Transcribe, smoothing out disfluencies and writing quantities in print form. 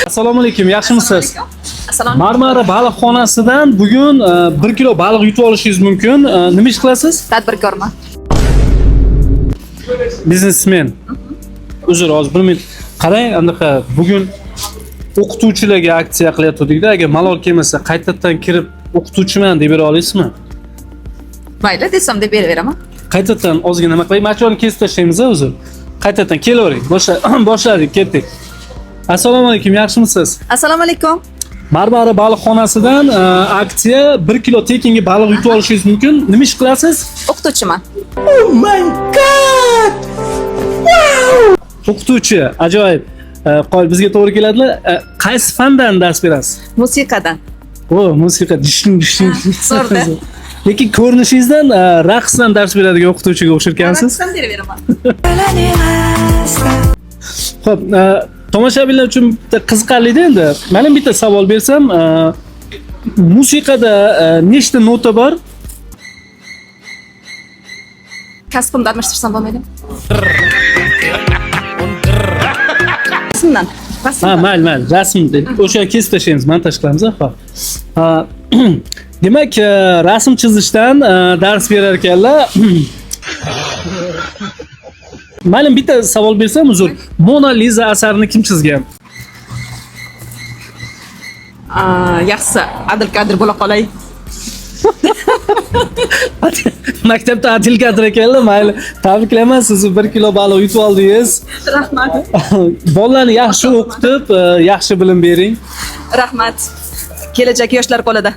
Assalomu alaykum, yaxshimisiz? Assalomu. Marmara baliqxonasidan bugun 1 kilo baliq yutib olishingiz mumkin. Nima ish qilasiz? Tadbirkorman. Biznesmen. Uzr, hozir bir minut. Qarang, anaqa bugun o'qituvchilarga aksiya qilayotgandikda, agar malol kelmasa, qaytadan kirib o'qituvchiman deb bera olasizmi? Mayli, desam deb beraveraman. Qaytadan ozgina nima qilaylik? Machoni kesib tashlaymiz o'zi. Qaytadan kelavering. Boshladik, ketdik. Assalomu alaykum, yaxshimisiz? Assalomu alaykum. Marmara baliqxonasidan aksiya 1 kilo tekinga baliq yutib olishingiz mumkin. Nima ish qilasiz? O'qituvchiman. O'qituvchi, ajoyib. Qo'y, bizga to'g'ri keladilar. Qaysi fandan dars berasiz? Musiqadan. O, musiqa dishing dishing. Zo'rda. Lekin ko'rinishingizdan raqsdan dars beradigan o'qituvchiga o'xsharkansiz. Raqsdan beraveraman. Xo'p, tomoshabinlar uchun bitta qiziqarlida endi. Mana bitta savol bersam, musiqada nechta nota bor? Kasbimni almashtirsam bo'lmaydimi? Rasmdan. Ha, Rasmdan. mayli, mayli, rasm deb. O'sha kesib tashlaymiz, montaj qilamiz, xo'p. Ha, demak, rasm chizishdan dars berar ekanlar. Mayli, bitta savol bersam, uzr. Mona Liza asarini kim chizgan? Yaxshisi, adil kadr bo'la qolay. Maktabda adil kadr ekanlar, mayli. Tabriklayman sizni, 1 kilo baliq yutib oldingiz. Rahmat. Bolalarni yaxshi o'qitib, yaxshi bilim bering. Rahmat. Kelajak yoshlar qo'lida.